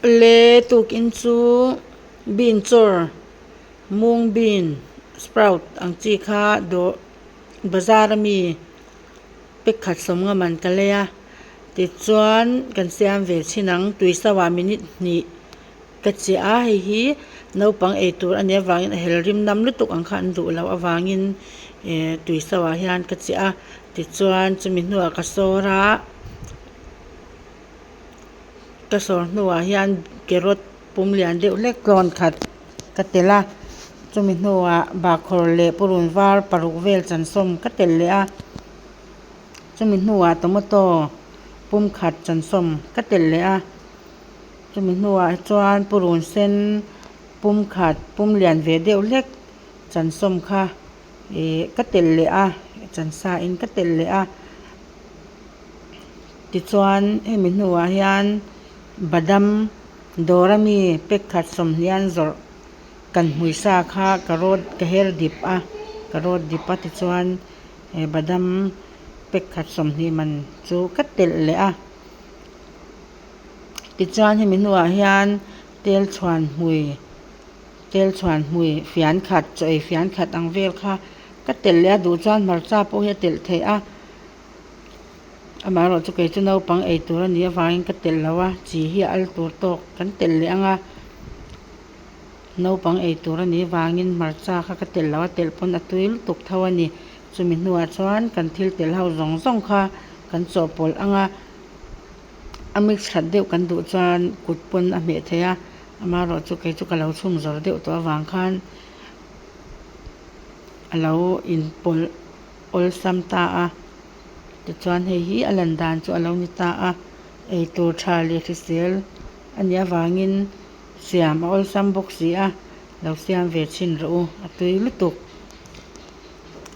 Le tukin chu bean chawr mung bean sprout ang chi kha dawh bazar ami pack khat sawmnga man ka lei a tichuan kan siam ve chhin ang tui so ah minute hnih ka chiah a hei hi naupang eitur a nih avangin a hel rim nam lutuk ang kha an duh loh avangin eh tui so ah hian ka chiah a tichuan chumi hnuah ka sawr a. Ka sawr hnuah hian carrot pum lian deuh hlek tlawn khat ka telh a chumi hnuah bahkhawr leh purun var paruk vel chansawm ka telh leh a chumi hnuah tomato pum khat chansawm ka telh leh a chumi hnuah chuan purun sen pum khat pum lian ve deuh hlek chansawm kha ih ka telh leh a chansa in ka telh leh a. Tichuan hemi hnuah hian badam dawr ami pack khat sawmhnih an zawrh kan hmui sa kha ka rawt ka her dip a ka rawt dip a tichuan he badam pack khat 20 man chu ka telh leh a tichuan hemi hnuah hian tel chhuan hmui tel chhuan hmui fian khat chaw ei fian khat ang vel kha ka telh leh a duh chuan hmarcha pawh hi a telh theih a. Amaherawhchu kei chu naupang ei tur a nih avangin ka telh lo a, chi hi a al tur tawk kan telh leh ang a, naupang ei tur a nih avangin hmarcha kha ka telh lo a, telh pawn a tui lutuk tho a ni. Chumi hnuah chuan kan thil telh ho zawng zawng kha kan chawhpawlh ang a, a mix that deuh kan duh chuan kut pawn a hmeh theih a, amaherawhchu kei chu ka lo chhum zawr deuh tawh avang khan a lo inpawlh. Awlsam ta a, tichuan hei hi a lan dan chu a lo ni ta a, eitur tha leh hrisel a nih avangin siam a awlsam bawk si a, lo siam ve chhin rawh u, a tui lutuk.